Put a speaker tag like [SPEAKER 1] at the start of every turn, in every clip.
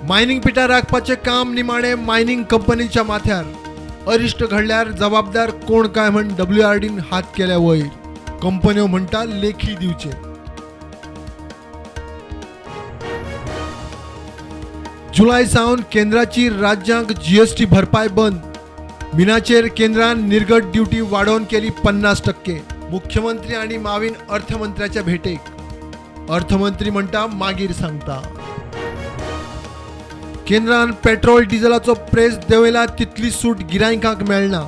[SPEAKER 1] Mining पिठां राखपाचें काम निमाणें मायनिंग कंपनीच्या माथ्यार. अरिश्ट घडल्यार जबाबदार कोण काय म्हण डब्ल्यूआरडीन हात केल्या वयर. कंपन्यो म्हणटा लेखी दिवचे. जुलय सावन केंद्राची राज्यांक जीएसटी भरपाय बंद. मिनाचेर केंद्रान निर्गत ड्युटी वाडोवन केली 50%. मुख्यमंत्री आनी मावीन अर्थमंत्र्याच्या भेटेक. अर्थमंत्री म्हणटा मागीर सांगता. केंद्रान पेट्रोल डिझलाचो प्रेस देंवयला तितली सूट गिरायकांक मेळना.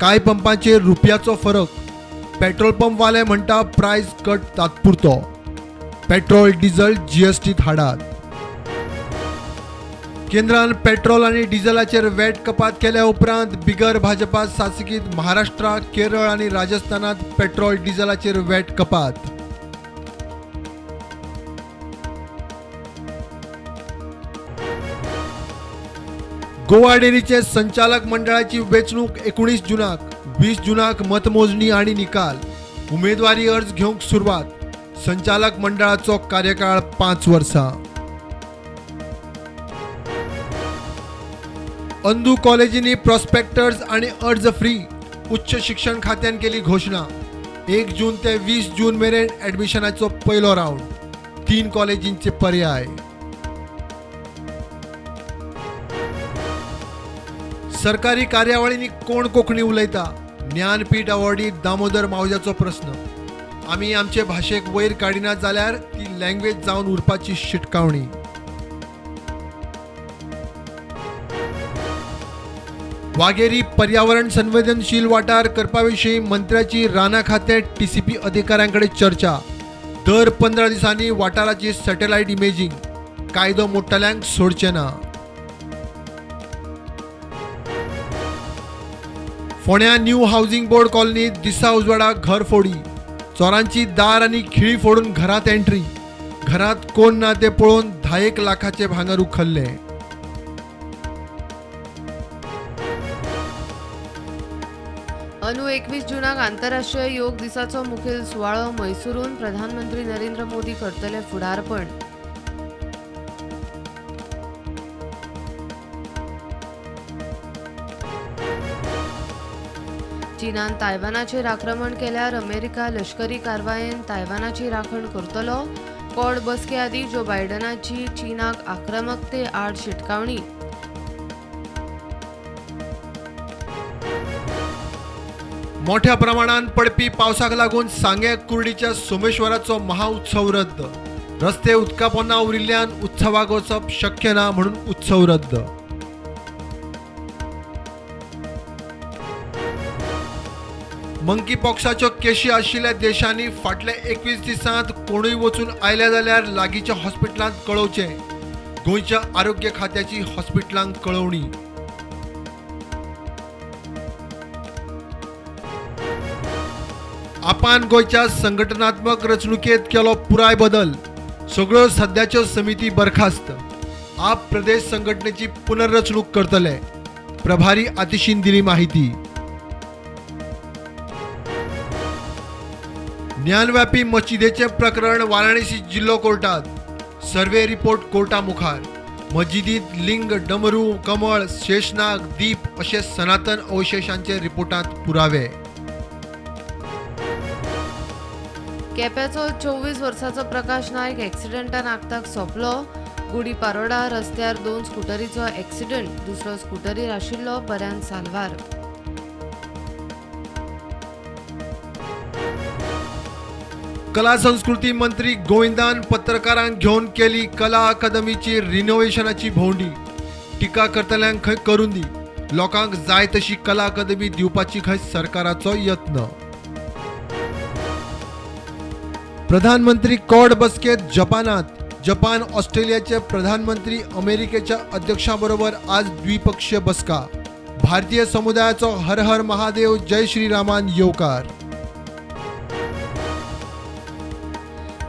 [SPEAKER 1] कांय पंपांचेर रुपयाचो फरक. पेट्रोल पंपवाले म्हणटा प्रायस कट तात्पुरतो. पेट्रोल डिझल जीएसटीत हाडात. केंद्रान पेट्रोल आनी डिझलाचेर वेट कपात केल्या उपरांत बिगर भाजपा शासकीत महाराष्ट्र, केरळ आनी राजस्थानात पेट्रोल डिझलाचेर वेट कपात. गोवा डेअरीचे संचालक मंडळाची वेंचणूक 19 जुनाक, 20 जुनाक मतमोजणी आनी निकाल. उमेदवारी अर्ज घेवंक सुरवात. संचालक मंडळाचो कार्यकाळ 5 वर्सां. अंदू कॉलेजींनी प्रॉस्पेक्टर्स आनी अर्ज फ्री. उच्च शिक्षण खात्यान केली घोशणा. 1 जून ते 20 जून मेरेन ॲडमिशनाचो पयलो रावंड. 3 कॉलेजींचे पर्याय. सरकारी कार्यावळींनी कोण कोंकणी उलयता? ज्ञानपीठ अवॉर्डी दामोदर मावज्याचो प्रस्न. आमी आमचे भाशेक वयर काडिना जाल्यार ती लँग्वेज जावन उरपाची शिटकावणी. वागेरी पर्यावरण संवेदनशील वाठार करपा विशीं मंत्र्याची रानां खातें टीसीपी अधिकाऱ्यां कडेन चर्चा. दर 15 दिसांनी वाठाराची सॅटेलायट इमेजींग. कायदो मोडटल्यांक सोडचे ना. फोंड्या न्यू हावसिंग बोर्ड कॉलनीत दिसा उजवाडा घर फोडी. चोरांची दार आनी खिळी फोडून घरांत एंट्री. घरांत कोण ना ते पळोवन 10 लाखाचे भांगर उखल्लें.
[SPEAKER 2] अंदू 21 जुनाक आंतरराष्ट्रीय योग दिसाचो मुखेल सुवाळो मैसुरून प्रधानमंत्री नरेंद्र मोदी करतले फुडारपण. चीनान तायवानाचेर आक्रमण केल्यार अमेरिका लष्करी कारवायेन तायवानाची राखण करतलो. क्वाड बसके आदीं जो बायडनाची चीनाक आक्रमकते आड शिटकावणी.
[SPEAKER 1] मोठ्या प्रमाणात पडपी पावसाक लागून सांगे कुर्डीच्या सोमेश्वराचो महाउत्सव रद्द. रस्ते उदका पोंदा उरिल्ल्यान उत्सवाक वचप शक्य ना म्हणून उत्सव रद्द. मंकी पॉक्साच्यो केशी आशिल्ल्या देशांनी फाटल्या 21 दिसांत कोणूय वचून आयल्या जाल्यार लागींच्या हॉस्पिटलांत कळोवचें. गोंयच्या आरोग्य खात्याची हॉस्पिटलांक कळोवणी. आपान गोंयच्या संघटनात्मक रचणुकेत केलो पुराय बदल. सगळ्यो सद्याच्यो समिती बरखास्त. आप प्रदेश संघटनेची पुनर्रचणूक करतले. प्रभारी आतिशीन दिली माहिती. ज्ञानव्यापी मशिदेचें प्रकरण वाराणसी जिल्लो कोर्टात. सर्वे रिपोर्ट कोर्टा मुखार. मशिदींत लिंग, डमरू, कमळ, शेषनाग, दीप अशे सनातन अवशेशांचे रिपोर्टांत पुरावे.
[SPEAKER 2] केप्याचो 24 वर्साचो प्रकाश नायक एक्सिडंटान आगताक सोंपलो. गुडी पारोडा रस्त्यार 2 स्कुटरीचो एक्सिडंट. दुसरो स्कुटरीर आशिल्लो बऱ्यान साल्वार.
[SPEAKER 1] कला संस्कृती मंत्री गोविंदान पत्रकारांक घेवन केली कला अकादमीची रिनोव्हेशनाची भोंवडी. टिका करतल्यांक खंय करून दी. लोकांक जाय तशी कला अकादमी दिवपाची खंय सरकाराचो यत्न. प्रधानमंत्री क्वाड बसकेत जपानात. जपान ऑस्ट्रेलियाचे प्रधानमंत्री अमेरिकेच्या अध्यक्षाबरोबर आज द्विपक्षीय बसका. भारतीय समुदायाचो हर हर महादेव जय श्रीरामान येवकार.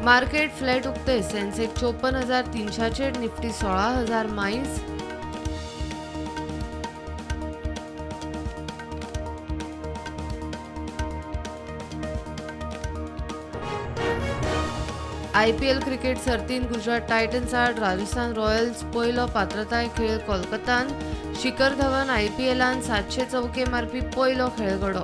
[SPEAKER 2] मार्केट फ्लॅट उक्ते. सेन्सेक्स 54,300, निफ्टी 16,000 मायस. आयपीएल क्रिकेट सर्तीन गुजरात टायटन्स आड राजस्थान रॉयल्स पयलो पात्रताय खेळ कोलकातान. शिखर धवन आयपीएलान 700 चौके मारपी पयलो खेळगडो.